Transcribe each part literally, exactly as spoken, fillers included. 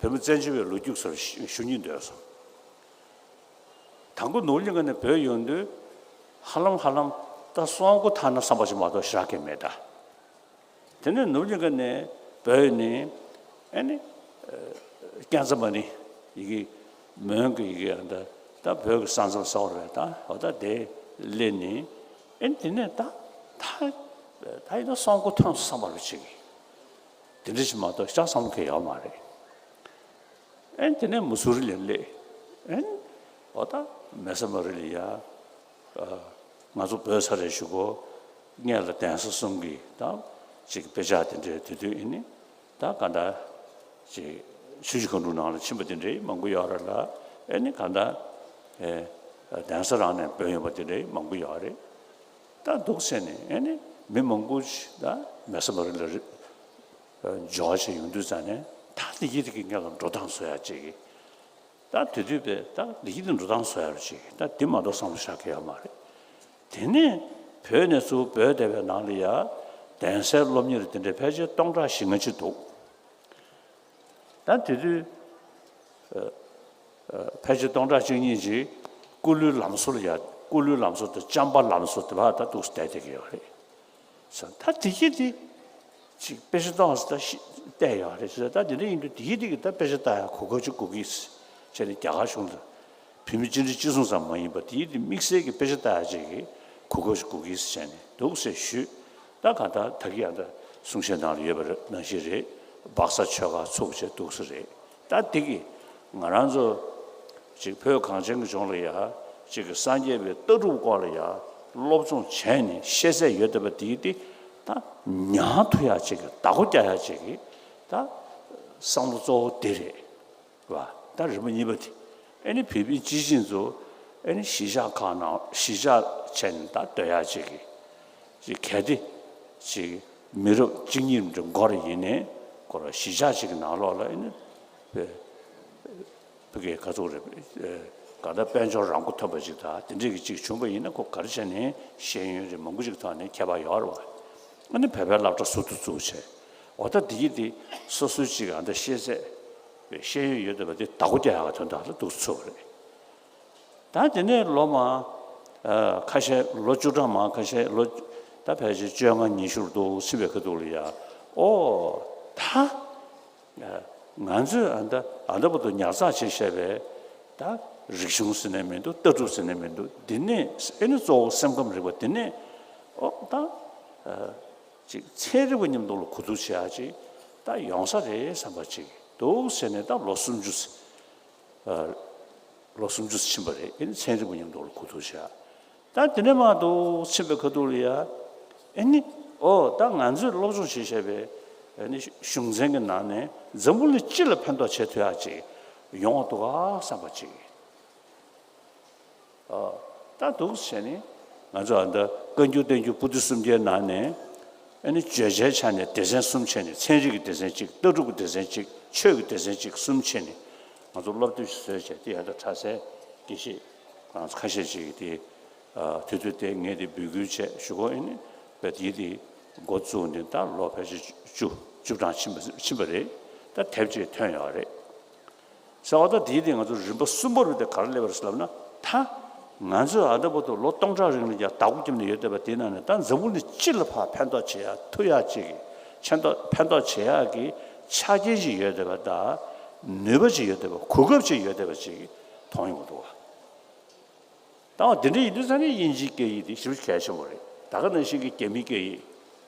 བོད་མི་བཙན་བྱོལ་བའི་ལོ་རྒྱུས་སོགས་ཞུ་སྙིང་འདོད་སོང་། དང་པོ་ནོར་གླིང་ཁ་ནས་བྲོས་ཡོང་དུས་ཧ་ལམ་ཧ་ལམ་ད་སོང་གོ་ཐ་ན་བསམ་པ་ཞིག་མ་གཏོགས་ཞེ་དྲག་གི་མེད་ད། དེ་ནས་ནོར་གླིང་ཁ་ནས་བྲོས་ནས་ཨ་ནི་ཀན་ཙ་མ་ནི་ཡི་གེ་མོན་གྱི་ཡི་གེ་ཨ་ད་ད་བོད་ཀྱི་ས་མཚམས་ཟེར་བ་རེད་ད། འོ་ད་དེ་སླེབས་ནས་ཨ་ནི་དེ་ནས་ད་ད་ད་ཡིན་ན་སོང་གོ་ཐོན་སོང་བསམ་པ་རུ་ཅིག་དེ་འདྲ་ཞིག་མ་གཏོགས་ཤ་བསམ་བློ་གང་ཡོད་མ་རེད། ཨན་དེ་ནས་མུ་སུ་རི་ལ་སླེབས། ཨན་འོ་ད་མེ་ས་མ་རི་ལ་ཡ། ཨ་ང་ཚོ་བྲོས་ཚར་རེད་ཞུ་གོ། སྔོན་ལ་གདན་ས་གསུམ་གྱི་ད་ཅིག་དཔེ་ཆ་དེ་འདྲའི་དེ་དུས་ཨ་ནི་ད་ག་འདྲ་ཅིག་ཆུ་བཞི་སྒང་དྲུག་ནང་ལ་ཕྱིན་པ་དེ་འདྲའི་མང་པོ་ཡོད་རེད་ལ། ཨ་ནི་ག་འདྲ་ཨེ་གདན་ས་རང་ནས་བྲོས་ཡོང་པ་དེ་འདྲའི་མང་པོ་ཡོད་རེད། ད་འདུག་ཟེར་ནས་ཨ་ནི་མི་མང་པོ་ཞིག་ད་མེ་ས་མ་རི་ལ་རི་འབྱོར་བ་ཞིག་ཡོང་དུས་ཙང་ནས་ད་དེ་གི་དེ་གི་སྔོན་ལ་འགྲོ་སྟངས་བཟོ་ཡ་ཅིག་ད་དེ་དུས་པས་ད་དེ་གི་དེ་འགྲོ་སྟངས་བཟོ་ཡ་རུ་ཅིག་ད་དེ་མ་གཏོགས་བསམ་བློ་བཞག་གི་ཡོད་མ་རེད། དེ་ནས་བོད་ནས་ཚུར་བྲོས་བསྡད་པའི་ནང་ལ་ཡ་གདན་སའི་སློབ་གཉེར་དེ་འདྲའི་ཕལ་ཆེར་སྟོང་ཕྲག་བཞི་ལྔ་ཅིག་འདུག་ད་དེ་དུས་ཨ་ཨ་ཕལ་ཆེར་སྟོང་ཕྲག་གཅིག་གཉིས་ཅིག་སྐུ་ལུས་ལམ་བཟོ་ལ་ཡ། སྐུ་ལུས་ལམ་བཟོ་དང་བྱམས་པ་ལམ་བཟོ་དེ་བར་ད་འདུག་སེ་བསྡད་བསྡད་ཀྱི་ཡོད་རེད། ས་ད་དེ་གི་དེ་ཅིག་དཔེ་ཆ་ཏོག་ཙམ་ད་ཤི་བལྟས་ཡོད་རེད་ཟེར། ད་དེ་འདྲ་ཡིན་དུས་དེ་གི་དེ་གི་ད་དཔེ་ཆ་ལྟ་ཡ་གོ་སྐབས་ཅིག་དགོས་ཀྱི་ཟེར་བྱས་ནས་རྒྱ་གར་གཞུང་ལ་བོད་མི་སྤྱི་འཐུས་ཅི་གསུང་ཙམ་མ་ཡིན་པ་དེ་གི་དེ་དམིགས་བསལ་གྱི་དཔེ་ཆ་ལྟ་ཡ་ཅིག་གི་གོ་སྐབས་ཅིག་དགོས་ཀྱི་ཟེར་བྱས་ནས་འདུག་སེ་ཞུས། ད་ག་ད་ད་གི་ཡང་ད་གསུང་བཤད་ནང་ལ་ཡོད་པ་རེད་ནང་བཞིན་རེད། སྦག་ས་ཆོས་སྒར་ཚུགས་བྱས་འདུག་སེ་རེད། ད་དེ་གི་ང་རང་ཚོ་ཅིག་བོད་གངས་ཅན་གྱི་ལྗོངས་ལ་ཡ་ཅིག་གི་སངས་རྒྱས་པའི་ལྟ་གྲུབ་སྐོར་ལ་ཡ་སློབ་སྦྱོང་བྱས་ནས་ཤེས་ཚད་ཡོད་བསྡད་པ་དེ་གི་དེ་ད་ཉར་ཐུབ་ཡ་ཅིག་གི་བདག་པོ་རྒྱག་ཡ་ཅིག་གི་ད་བསམ་བློ་གཙོ་བོ་དེ་རེད། བ། ད་རིམ་པ་གཉིས་པ་དེ། ཨ་ནི་བོད་མི་སྤྱི་བྱིངས་ཚོ་ཨ་ནི་གཞིས་ཆགས་ཁག་ནང་གཞིས་ཆགས་བྱས་ནས་ད་སྡོད་ཡག་ཅིག་གི་ཅིག་གལ་ཏེ་ཅིག་མི་རབས་གཅིག་གཉིས་འདྲ་འགོར་ཡིན་ནའི་ཁོ་ར་གཞིས་ཆགས་ཅིག་གི་ནང་ལོགས་ལ་ཨ་ནི་བོད་བོད་སྐད་ག་ཚོད་རེད། ཨ་ག་ད་དཔལ་འབྱོར་རང་མགོ་ཐོན་པ་ཅིག་དང་དེ་འདྲས་ཀྱི་ཅིག་བྱུང་པ་ཡིན་ན་ཁོ་ག་རེ་བྱས་ནའི་ཤེས་ཡོན་རེད་མང་པོ་ཅིག་ཐོག་ནས་ཁྱད་པར་ཡོད་རེད་བ། ཨ་ནི་བོད་པའི་སློབ་གྲྭ་ཟུར་དུ་བཙུགས་བྱས། འོ་ད་འདི་ཡིན་དེ་སོ་སོའི་ཅིག་ཨ་ད་ཤེས་ཚད། ཤེས་ཡོན་ཡོད་བསྡད་པ་དེ་བདག་པོ་རྒྱག་ཡག་གི་དོན་དག་ལ་འདུག་ཚུགས་པ་རེད། ད་དེ་ནས་ལོ་མ་ཨ་ཁ་ཤས་ལོ་བཅུ་གྲངས་མ་ཁ་ཤས་ལོ་ད་ཕལ་ཆེར་བཅོ་ལྔ་ཉི་ཤུར་འདུག་ཕྱིན་པའི་ཁ་ཐུག་ལ་ཡ། ཨོ་ད་ཨ་ང་ཚོས་ཨ་ད་ཨ་ད་བར་དུ་ཉར་ཚགས་བྱས་བཞག་པའི་ད་རིག་གཞུང་ཟེར་ནས་མི་འདུག་ལྟ་གྲུབ་ཟེར་ནས་མི་འདུག་འདི་ནས་ཨེ་ནི་གཙོ་བོ་སེམས་ཁམས་རིག་པ་འདི་ནས་ཨོ་ད་ཨ། ཅིག་ཚན་རིག་པ་མཉམ་དུ་ལ་གོ་བསྡུར་བྱེད་ཡག་ཅིག་ད་ཡོང་ས་རེད་བསམ་པ་ཅིག་འདུག་ཟེར་ནས་ད་ལོ་སུམ་ཅུ་ཙམ་ཨ་ལོ་སུམ་ཅུ་ཙམ་ཕྱིན་པ་རེད། ཨེ་ནི་ཚན་རིག་པ་མཉམ་དུ་ལ་གོ་བསྡུར་བྱེད་ཡག་ད་དེ་ནས་མར་འདུག་ཕྱིན་པའི་ཁ་ཐུག་ལ་ཡ། ཨེ་ནི་ཨོ་ད་ང་ཚོས་སློབ་སྦྱོང་བྱེད་བཞག་པའི་ཨེ་ནི་གཞུང་ཚན་གྱི་ནང་ནས་འཛམ་བུ་གླིང་སྤྱི་ལ་ཕན་ཐོགས་བྱེད་ཐུབ་ཡག་ཅིག་ཡོང་བ་འདུག་ག་བསམ་པ་ཅིག་ཨ་ད་འདུག་བྱས་ནས་ང་ཚོ་ཨ་ད་བཀའ་འགྱུར་བསྟན་འགྱུར་པོ་ཏི་སུམ་བརྒྱའི་ནང་ནས་ཨ་ནི་བརྗོད་བྱའི་ཆ་ནས་སྡེ་ཚན་གསུམ་བྱས་ནས་ཚན་རིག་གི་སྡེ་ཚན་གཅིག་ལྟ་གྲུབ་ཀྱི་སྡེ་ཚན་གཅིག་ཆོས་ཀྱི་སྡེ་ཚན་གཅིག་གསུམ་བྱས་ནས་ང་ཚོ་སློབ་དེབ་ཞིག་བཟོས་བྱས་དེ་ཡང་ད་གྲྭ་སའི་དགེ་བཤེས་ཁ་ཤས་ཅིག་གིས་དེ་དུས་ཚོད་དེ་ངས་དེ་འབོད་སྐུལ་བྱས་ཞུ་གོ་ཨ་ནི་བས་དེ་དེ་འགོ་བཙུགས་ནས་ད་ལོ་ཕལ་ཆེར་བཅུ་བཅུ་གྲངས་ཕྱིན་པ་ཕྱིན་པ་རེད། ད་དེབ་ཅིག་ཐོན་ཡོད་རེད། ཟེར་བ་ད་དེའི་སྟེང་ང་ཚོ་རིམ་པ་གསུམ་པ་རུ་དེ་ག་རེ་སླེབས་པ་རེད་ཟེར་ལབ་ན། ད་ང་ཚོས་ཨ་ད་བར་དུ་ལོ་སྟོང་ཕྲག་རིང་ལ་ཡ་བདག་པོ་བརྒྱབ་ནས་ཡོད་བསྡད་པ་དེའི་ནང་ནས་ད་འཛམ་བུ་གླིང་སྤྱི་ལ་ཕར་ཕན་ཐོགས་བྱེད་ཡ་ཐུབ་ཡ་ཅིག་གི་ཕན་ཐོགས་ཕན་ཐོགས་བྱེད་ཡ་གི་ཆ་རྐྱེན་ཅིག་ཡོད་བསྡད་པ་དང་ནུས་པ་ཅིག་ཡོད་བསྡད་པ་གོ་སྐབས་ཅིག་ཡོད་བསྡད་པ་ཅིག་མཐོང་ཡོང་གི་འདུག་བ། ད་འོ་དེ་འདྲ་ཡིན་དུས་ཙང་ནས་དབྱིན་ཇིའི་སྐད་ཡིག་དེ་ཞེ་པོ་གལ་ཆེན་པོ་རེད། ད་ག་ནང་བཞིན་གྱི་རྒྱ་མིའི་སྐད་ཡིག་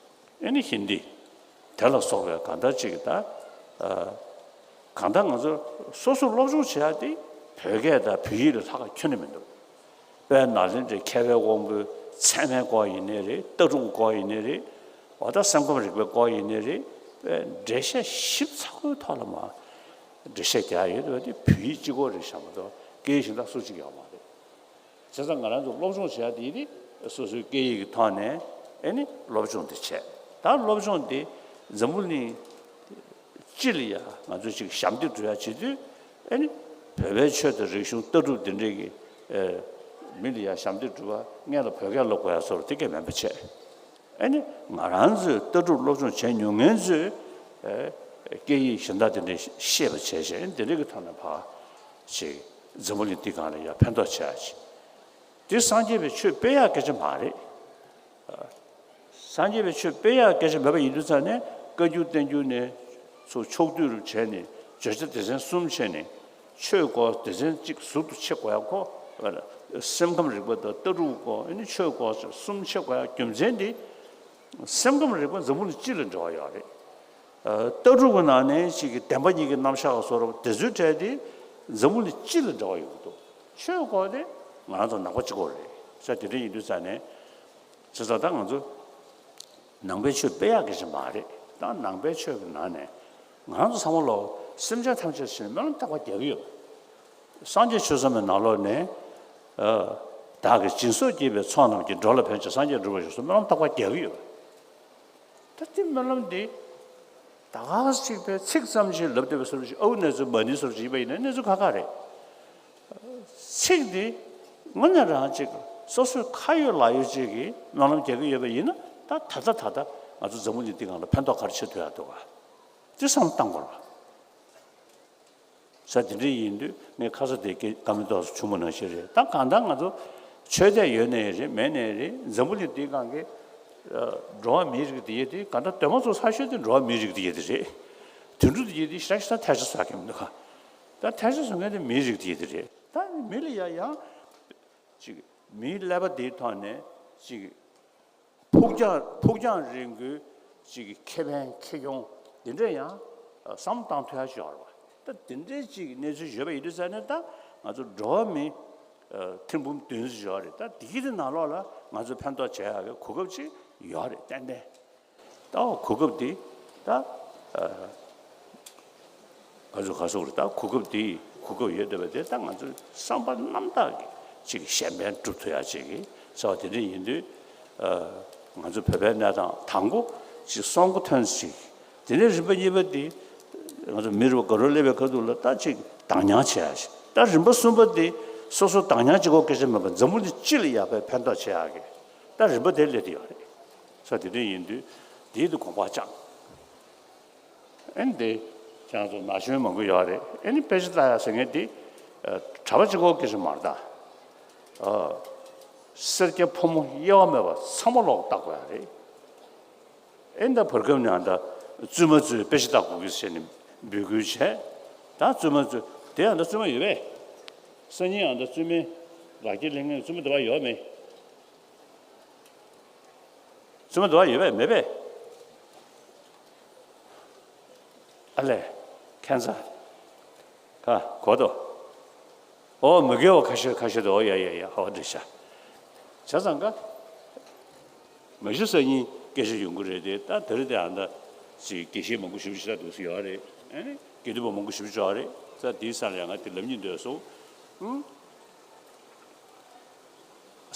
ཨེ་ནི་ཧིན་དི། དེ་ལ་སོགས་པའི་གང་ལྟར་ཅིག་གི་ད་ཨ་གང་ལྟར་ང་ཚོ་སོ་སོ་སློབ་སྦྱོང་བྱེད་ཡ་དེ་བོད་སྐད་དང་བོད་ཡིག་ལས་ལྷག་ག་ཁྱོན་ནས་མི་འདུག་དཔལ་ནཱ་ལེནྡྲའི་མཁས་པའི་དབང་པོའི་ཚད་མའི་སྐོར་ཡིན་ནའི་རེད། ལྟ་གྲུབ་སྐོར་ཡིན་ནའི་རེད། འོ་ད་སེམས་ཁམས་རིག་པའི་སྐོར་ཡིན་ནའི་རེད། དཔེ་འགྲེལ་བཤད་ཞིབ་ཚགས་པོའི་ཐོག་ལ་མར་འགྲེལ་བཤད་རྒྱག་ཡ་ཡོད་པ་དེ་བོད་ཡིག་གཅིག་པོ་རེད་བཞག་མ་གཏོགས་སྐད་ཡིག་གཞན་དག་སུ་གཅིག་ཡོད་མ་རེད། བྱས་ཙང་ང་རང་ཚོ་སློབ་སྦྱོང་བྱེད་ཡ་དེ་ནི་སོ་སོའི་སྐད་ཡིག་གི་ཐོག་ནས་ཨེ་ནི་སློབ་སྦྱོང་དེ་བྱས། ད་སློབ་སྦྱོང་དེ་འཛམ་བུ་གླིང་སྤྱི་ལ་ཡ་ང་ཚོ་ཅིག་ཞབས་འདེགས་སྒྲུབ་ཡ་བྱེད་དུས་ཨེ་ནི་བོད་པའི་ཆོས་དང་རིག་གཞུང་ལྟ་གྲུབ་འདི་འདྲའི་གི་ཨེ་མི་ལ་ཡ་ཞབས་འདེགས་སྒྲུབ་པ་སྔོན་ལ་བོད་སྐད་སློབ་དགོས་ཡ་བཟོ་འདྲ་དེ་གས་མིན་པ་བྱས། ཨེ་ནི་ང་རང་ཚོའི་ལྟ་གྲུབ་སློབ་སྦྱོང་བྱས་མྱོང་མཁན་ཚོས་ཨེ་ སྐད་ཡིག་གཞན་དག་དེ་འདྲའི་ཤེས་པ་བྱས་བྱས་དེ་འདྲའི་གི་ཐོག་ནས་ཕར་ཅིག་འཛམ་བུ་གླིང་འདི་སྒང་ལ་ཡ་ཕན་ཐོགས་བྱེད་ཡ་ཅིག་དེ་སངས་རྒྱས་པའི་ཆོས་སྤེལ་ཡག་སྐད་ཆ་མ་རེད། སངས་རྒྱས་པའི་ཆོས་སྤེལ་ཡག་སྐད་ཆ་མེད་པ་ཡིན་དུས་ཙང་ནས་བཀའ་འགྱུར་བསྟན་འགྱུར་ནས་ཚུར་ཕྱོགས་བསྡུས་རུ་བྱས་ནས་བརྗོད་བྱ་སྡེ་ཚན་གསུམ་བྱས་ནས་ཆོས་སྐོར་སྡེ་ཚན་གཅིག་ཟུར་དུ་ཕྱེ་དགོས་ཡག་ཁོ། སེམས་ཁམས་རིག་པ་དང་ལྟ་གྲུབ་སྐོར་ཨ་ནི་ཆོས་སྐོར་གསུམ་ཕྱེ་དགོས་ཡག་རྒྱུ་མཚན་འདི། སེམས་ཁམས་རིག་པ་འཛམ་བུ་གླིང་སྤྱི་ལ་འབྲེལ་བ་ཡོད་རེད། ལྟ་གྲུབ་ཀྱི་ནང་ནས་ཅིག་གི་བདེན་པ་གཉིས་ཀྱི་རྣམ་གཞག་བཟོ་འདྲ་དེ་ཚོའི་གྲས་དེ་འཛམ་བུ་གླིང་སྤྱི་ལ་འབྲེལ་བ་ཡོད་འདུག་ཆོས་སྐོར་དེ་ང་རང་ཚོ་ནང་པ་གཅིག་པོ་རེད་ཟེར་དེ་འདྲ་ཡིན་དུས་ཙང་ནས། བྱས་ཙང་ད་ང་ཚོ་ནང་པའི་ཆོས་སྤེལ་ཡག་གི་ཞིག་མ་རེད། ད་ནང་པའི་ཆོས་ཀྱི་ནང་ནས་ང་རང་ཚོ་ཚང་མ་ལོ་སེམས་ཅན་ཐམས་ཅད་ཕྱིར་སྨོན་ལམ་བཏབ་པ་རྒྱག་གི་ཡོད། སངས་རྒྱས་ཆོས་ཚོགས་མའི་ནང་ལོགས་ནས་བདག་གིས་སྦྱིན་སོགས་བགྱིས་པའི་ཚོགས་རྣམས་ཀྱིས། འགྲོ་ལ་ཕན་ཕྱིར་སངས་རྒྱས་འགྲུབ་པར་ཤོག་གསུངས་སྨོན་ལམ་བཏབ་པ་རྒྱག་གི་ཡོད། ད་དེ་སྨོན་ལམ་འདི་ད་ག་ཅིག་པའི་ཚིག་ཙམ་ཞིག་ལབ་བསྡད་པའི་བཟོ་འདྲ་ཞིག་ཨའུ་གནས་ཚུལ་མ་ཎི་བཟོ་འདྲ་ཞིག་ཡིན་པ་ཡིན་ན་གནས་ཚུལ་ཁག་ཁག་རེད། ཚིག་འདི་དངོས་གནས་རང་ཅིག་སོ་སོའི་ཁ་ཡོད་ལག་ཡོད་ཅིག་གིས་སྨོན་ལམ་རྒྱག་གི་ཡོད་པ་ཡིན་ན་ད་ད་ལྟ་ད་ལྟ་ང་ཚོ་འཛམ་བུ་གླིང་འདི་སྒང་ལ་ཕན་ཐོགས་ག་རེ་བྱེད་ཐུབ་ཡག་འདུག་ག་དེ་བསམ་བློ་བཏང་དགོས་རེད་པ། ས་དེ་འདྲ་ཡིན་དུས་ངས་ཁ་ས་དེ་སྐད་བཀའ་མོལ་ཏོག་ཙམ་བྱུང་བ་ནང་བཞིན་རེད། ད་གང་ལྟར་ང་ཚོ་ཆོས་དད་ཡོད་ནའི་རེད་མེད་ནའི་རེད། འཛམ་བུ་གླིང་འདིའི་སྒང་གི་འགྲོ་བ་མིའི་རིགས་དེ་ཡོད་དེ་གང་ལྟར་གདོད་མ་ཚོ་ས་ཤོད་དེ་འགྲོ་བ་མིའི་རིགས་དེ་ཡོད་དེ་རེད། དུད་འགྲོ་དེ་ཡོད་དེ་ཞེ་དྲག་ཞེ་དྲག་ཐལ་ཆ་བཟོ་གི་མི་འདུག་ག་ད་ཐལ་ཆ་བཟོ་མཁན་དེ་མིའི་རིགས་དེ་ཡོད་དེ་རེད། ད་མི་ལ་ཡ་ཡང་ཅིག་མིའི་ཀླད་པ་དེའི་ཐོག་ནས་ཅིག་ཕུགས་རྒྱང་ཕུགས་རྒྱང་རིང་པོའི་ཅིག་ཁེ་ཕན་ཁེ་གྱོང་དེ་འདྲ་ཡང་བསམ་བློ་བཏང་ཐུབ་ཡ་ཞིག་ཡོད་རེད་པ། ད་དེ་འདྲའི་ཅིག་གནས་ཚུལ་ཡོད་པ་ཡིན་དུས་ཙང་ནས་ད་ང་ཚོ་འགྲོ་བ་མི་ཐེར་འབུམ་བདུན་ཙམ་ཡོད་རེད། ད་དེ་གི་དེ་ནང་ལོགས་ལ་ང་ཚོ་ཕན་ཐོགས་བྱེད་ཡག་གི་གོ་སྐབས་ཅིག་ཡོད་རེད་ཏན་ཏན། ད་གོ་སྐབས་དེ་ད་ང་ཚོ་ག་སོགས་རེད། ད་གོ་སྐབས་དེ་གོ་སྐབས་ཡོད་བསྡད་པ་དེ་ད་ང་ཚོའི་བསམ་པ་རྣམ་དག་གི་ཅིག་གཞན་ཕན་སྒྲུབ་ཐུབ་ཡག་ཅིག་གི་ཟེར་བ་དེ་འདྲ་ཡིན་དུས། ང་ཚོ་བོད་པའི་གནས་སྟངས་དང་པོ་ཅིག་སོང་གོ་ཐོན་ཅིག་དེ་ནས་རིམ་པ་གཉིས་པ་དེ་ང་ཚོ་མི་རེ་བ་དགའ་རབ་སླེབས་པའི་ཁ་ཐུག་ལ་ད་ཅིག་བདག་ཉར་བྱེད་ཡ་ཞིག་ད་རིམ་པ་གསུམ་པ་དེ་སོ་སོ་བདག་ཉར་བྱེད་དགོས་སྐད་ཆ་མེད་པར་འཛམ་བུ་གླིང་སྤྱི་ལ་ཡག་པའི་ཕན་ཐོགས་བྱེད་ཡག་གི་ད་རིམ་པ་དེ་སླེབས་བསྡད་ཡོད་རེད། ས་དེ་འདྲ་ཡིན་དུས་དེའི་དུ་དགོངས་པ་བཅངས། ཨེ་འདི་ཁྱེད་རང་ཚོ་ན་གཞོན་མང་པོ་ཡོད་རེད། ཨེ་ནི་དཔེ་ཆ་ལྟ་ཡ་ཟེར་མཁན་འདི་གྲྭ་པ་གཅིག་པོ་སྐད་ཆ་མ་རེད་ད། སེར་སྐྱ་ཕོ་མོ་དབྱེ་བ་མེད་པ་ཚང་མ་ལོག་ལྟ་དགོས་ཡ་རེད། ཨེ་ད་བར་སྐབས་ནས་ཨ་ད་བཙུན་མ་ཚོས་དཔེ་ཆ་ལྟ་དགོས་ཀྱི་ཟེར་ནས་འབོད་སྐུལ་བྱས། ད་བཙུན་མ་ཚོས་དེ་ཨ་ད་བཙུན་མ་ཡོད་པས། སང་ཉིན་ཨ་ད་བཙུན་མའི་ལག་འཁྱེར་ལེན་མཁན་བཙུན་མ་དེ་བ་ཡོད་མེད། བཙུན་མ་དེ་བ་ཡོད་པས་མེད་པས། ཨ་ལས། ཁྱད་མཚར། ཁ་གོ་དོ། ཨོ་མི་དགེ་བ་ཁ་ཤས་ཁ་ཤས་དོ། ཨོ་ཡ་ཡ་ཡ་ཧ་བ་འདྲི་ཤ། བྱས་ཙང་ཀ་མ་གཞི་སང་ཉིན་སྐད་ཆ་ཡོང་གི་རེད་དེ། ད་དེ་རིང་དེ་ཨ་ད་ཅིག་དགེ་བཤེས་མང་པོ་ཞིབ་ཞིབ་འདུག་སེ་ཡོད་རེད། ཨ་ནི་དགེ་འདུན་པ་མང་པོ་ཞིབ་ཞིབ་ཡོད་རེད། ད་དེའི་ས་ལ་ཡང་ང་དེ་ལབ་སྙིང་འདོད་སོང་། ཨང་།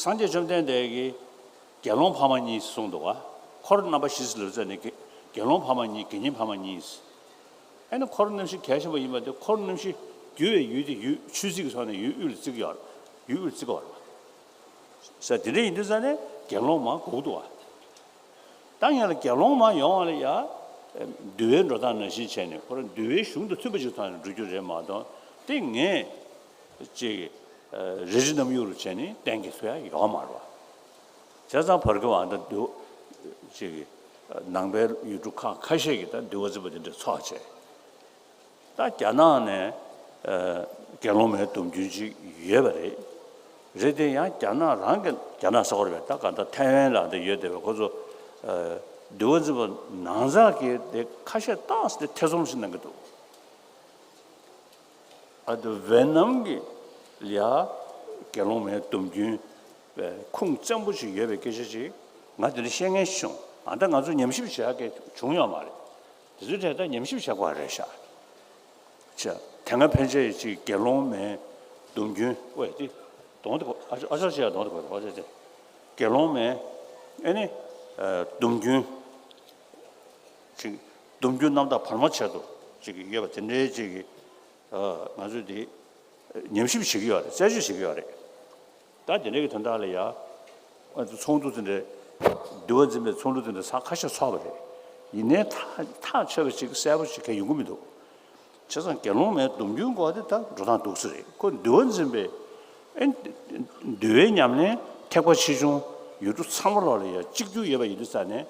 སངས་རྒྱས་བཅོམ་ལྡན་འདས་ཀྱིས་དགེ་སློང་ཕ་མ་གཉིས་གསུངས་འདུག་ག་འཁོར་རྣམ་པ་བཞི་ཟེར་ལབ་ཙ་ནས་དགེ་དགེ་སློང་ཕ་མ་གཉིས་དགེ་བསྙེན་ཕ་མ་གཉིས། ཨེ་ན་འཁོར་རྣམ་བཞི་གལ་ཆེན་པོ་ཡིན་པ་དེ་འཁོར་རྣམ་བཞི་རྒྱུ་བའི་ཡུལ་དེ་ཡུལ་ཆོས་ཚིག་གི་ཐོག་ནས་ཡུལ་དབུས་ལ་བརྩི་གི་ཡོད་རེད། ཡུལ་དབུས་ལ་བརྩི་གི་ཡོད་རེད། ས་དེ་འདྲ་ཡིན་དུས་ཙ་ནས་དགེ་སློང་མ་དགོས་འདུག་ག་ད་ཡང་ལ་དགེ་སློང་མ་ཡོང་བ་ལ་ཡ། འདུལ་བའི་འགྲོ་སྟངས་ནང་བཞིན་བྱས་ནས་ཁོ་རང་འདུལ་བའི་གཞུང་དང་མཐུན་པ་ཞིག་ཐོག་ནས་འགྲོ་རྒྱུ་རེད་མ་གཏོགས་དེ་ངས་ཅིག་རེ་རེ་རྣམ་གཡུག་རུ་བྱས་ནས་གཏན་འཁེལ་ཐུབ་ཡ་ཡོད་མ་རེད་བ། བྱས་ཙང་བར་སྐབས་ཨ་ད་འདུལ་ཅིག་ནང་པའི་ཡུལ་གྲུ་ཁག་ཁ་ཤས་ཀྱིས་ད་འདུལ་བ་འཛིན་པ་དེ་འདྲ་ཚོགས་བྱས། ད་རྒྱ་ནག་ནས་ཨ་དགེ་སློང་མའི་སྡོམ་རྒྱུན་ཅིག་ཡོད་པ་རེད། རེད་དེ་ཡང་རྒྱ་ནག་རང་གི་རྒྱ་ནག་ས་ཁོར་བས་ད་ག་ད་ཐའེ་ཝན་ལ་འདི་ཡོད་བསྡད་པའི་ཁོ་ཚོ་ཨ་འདུལ་བ་འཛིན་པ་ནང་ཚགས་ཀྱི་དེ་ཁ་ཤས་ཏོག་ཙམ་དེ་ཐེ་ཚོམ་ཞིག་གནང་གི་འདུག་ཨ་དེ་ཝེ་ནམ་གྱི་ལ་ཡ་དགེ་སློང་མའི་སྡོམ་རྒྱུན་ཁུངས་བཙན་པོ་ཞིག་ཡོད་པའི་སྐད་ཆ་ཅིག་ང་དེ་འདྲ་བཤད་མཁན་ཞིག་བྱུང་། ཨ་ད་ང་ཚོ་ཉམས་ཞིབ་བྱེད་ཡག་གི་བྱུང་ཡོད་མ་རེད། དེ་ཚོའི་གྲས་ད་ཉམས་ཞིབ་བྱེད་དགོས་རེད་ཤག་ཆ་དེ་སྔ་ཕན་ཆད་ཅིག་དགེ་སློང་མའི་སྡོམ་རྒྱུན་ཨོ་ཡ་དེ་གདོང་དེ་གོ་ཨ་ཅག་ཨ་ཅག་ཅིག་ཡ་གདོང་དེ་གོ་ཨ་ཅག་ཅིག་དགེ་སློང་མའི་ཨེ་ནི་ཨ་སྡོམ་རྒྱུན་ཅིག་སྡོམ་རྒྱུན་རྣམ་དག་བར་མ་ཆད་དུ་ཅིག་ཡོད་པ་དེ་འདྲའི་ཅིག་གི་ཨ་ང་ཚོས་དེ་ཉམས་ཞིབ་བྱེད་ཀྱི་ཡོད་རེད། རྩད་གཅོད་བྱེད་ཀྱི་ཡོད་རེད། ད་དེ་འདྲའི་གི་དོན་དག་ལ་ཡ། ཚོགས་འདུ་དེ་འདྲའི་འདུལ་བ་འཛིན་པའི་ཚོགས་འདུ་དེ་འདྲ་ས་ཁ་ཤས་ཚོགས་པ་རེད། ཡིན་ནའི་ཐག་ཐག་ཆོད་པ་ཅིག་གསལ་པོ་ཅིག་གང་ཡོང་གི་མི་འདུག་བྱས་ཙང་དགེ་སློང་མའི་སྡོམ་རྒྱུན་འགོག་དེ་ད་འགྲོ་སྟངས་སྡུག་ས་རེད། ཁོ་འདུལ་བ་འཛིན་པའི་ཨེ་འདུལ་བའི་ཉམས་ལེན་ཐེག་པ་ཆེ་ཆུང་ཡུལ་གྲུ་ཚང་མ་ལོག་ལ་ཡ་གཅིག་གྱུར་ཡོད་པ་ཡིན་དུས་ཙང་ནས།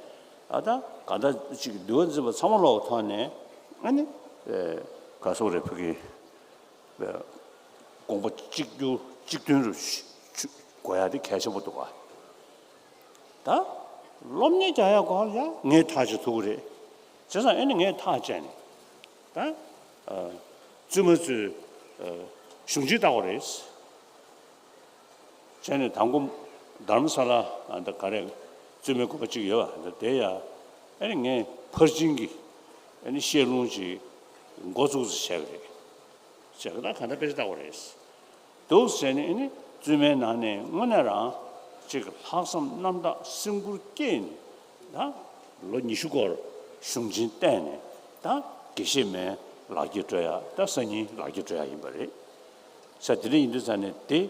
ཨ་ད་གང་ལྟར་ཅིག་འདུལ་བ་འཛིན་པ་ཚང་མ་ལོག་ཐོག་ནས་ཨ་ནི་ག་སོག་རེད། ཕ་གི་དགོངས་པ་གཅིག་གྱུར་གཅིག་མཐུན་རུ་ཆུ་དགོས་ཡ་དེ་གལ་ཆེན་པོ་འདུག་ག་ད་སློབ་གཉེར་རྒྱག་ཡ་སྐོར་ལ་ཡ་ངས་ཐག་གཅོད་ཐུབ་ཀྱི་རེད། བྱས་ཙང་ཨ་ནི་ངས་ཐག་བཅད་ནས་ད་ཨ་བཙུན་མ་ཚོས་ཨ་གཞུང་ཆེན་བལྟ་དགོས་རེད། བྱས་ནས་དང་པོ་དྷ་རམ་ས་ལ་ཨ་ད་ག་རེ་བཙུན་མའི་དགོན་པ་གཅིག་ཡོད་པ། ད་དེ་ཡ་ཨ་ནི་ངས་ཕར་ཕྱིན་གྱི་ཨ་ནི་བཤད་ལུང་ཅིག་འགོ་བཙུགས་ཙམ་བྱས་པ་རེད། བྱས་པ་ད་ག་འདྲ་དཔེ་ཆ་ལྟ་དགོས་རེད། འདུག་ཟེར་ནས་ཨ་ནི་བཙུན་མའི་ནང་ནས་དངོས་གནས་རང་ཅིག་ལྷག་བསམ་རྣམ་དག་སེམས་ཁུར་བསྐྱེད་ནས་ད་ལོ་ཉི་ཤུ་སྐོར་གཞུང་ཆེན་བལྟས་ནས་ད་དགེ་བཤེས་མའི་ལག་ཁྱེར་སྤྲོད་ཡ། ད་སང་ཉིན་ལག་ཁྱེར་སྤྲོད་ཡ་ཡིན་པ་རེད། ས་དེ་འདྲ་ཡིན་དུས་ཙང་ནས་དེ་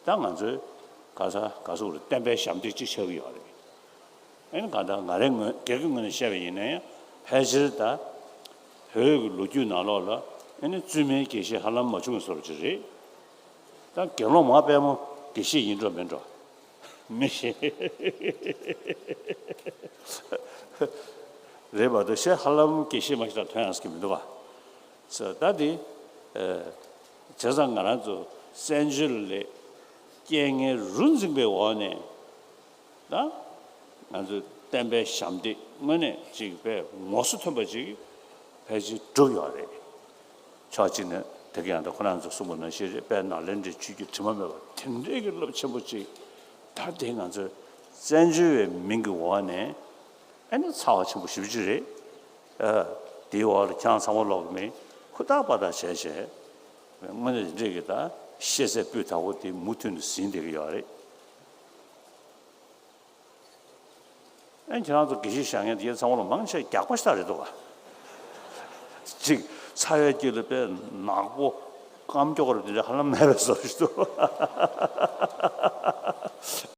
ད་ང་ཚོའི་ག་ས་ག་ཟེར་དགོས་རེད། བསྟན་པའི་ཞབས་འདེགས་ཅིག་ཆགས་ཀྱི་ཡོད་རེད། ཨ་ནི་གང་ལྟར་ང་རའི་ངོས་སྒེར་གྱི་ངོས་ནས་བཤད་པ་ཡིན་ན་ཡང་ཕལ་ཆེར་ད་བོད་ཀྱི་ལོ་རྒྱུས་ནང་ལོགས་ལ་ཨ་ནི་བཙུན་མའི་དགེ་བཤེས་ཧ་ལམ་མ་བྱུང་བའི་བཟོ་འདྲ་ཅིག་རེད། ད་དགེ་སློང་མ་དཔལ་མོ་དགེ་བཤེས་ཡིན་འགྲོ་མིན་འགྲོ་མི་ཤེས། རེད་པ། ད་བཤད་ཧ་ལམ་དགེ་བཤེས་མ་ཞིག་དང་ཐོན་ཡག་གི་མི་འདུག་ག་ས་ད་དེ་ཨ་བྱས་ཙང་ང་རང་ཚོ་བཙན་བྱོལ་ལ་རྐྱེན་ངན་རུ་འཛིངས་པའི་འོག་ནས། ད་ང་ཚོས་བསྟན་པའི་ཞབས་འདེགས་དངོས་གནས་ཅིག་དཔེ་ངོ་སོ་ཐོན་པ་ཅིག་ཕལ་ཆེར་བསྒྲུབས་ཡོད་རེད། ཕྱོགས་གཅིག་ནས་དེ་ག་ཡང་ད་ཁོ་རང་ཚོས་གསུངས་པ་ནང་བཞིན་རེད། དཔལ་ནཱ་ལེནྡྲའི་ཆོས་བརྒྱུད་དྲི་མ་མེད་པ་དེ་འདྲའི་གི་རླབས་ཆེན་པོ་ཅིག་ད་དེ་ང་ཚོས་བཙན་བྱོལ་བའི་མིང་གི་འོག་ནས་ཨ་ནི་ཚ་བ་ཆེན་པོ་ཞེ་པོ་ཅིག་རེད། ཨ་དེའི་འོག་ལ་ཁྱེད་རང་ཚང་མ་ལོག་གི་མིང་ཧུར་ཐག་པ་ཐག་བྱས་བྱས་དངོས་གནས་དེ་འདྲའི་གི་ད་ཤེས་ཚད་སྤུས་དག་པོ་དེ་མུ་མཐུད་ནས་ཟིན་བསྡད་ཀྱི་ཡོད་རེད། ཨེ་ཁྱེད་རང་ཚོ་དགེ་བཤེས་བཞེངས་མཁན་དེ་ཚང་མ་ལ་མང་ཆེ་རྒྱགས་པ་ཞིག་རེད་འདུག་ག་ཅིག་ཚ་བའི་དཀྱིལ་ལ་དཔེ་ནག་པོ་སྐམ་ཀྱོག་རེད། དེ་འདྲ་ཧ་ལམ་མེད་པའི་བཟོ་ཞིག་འདུག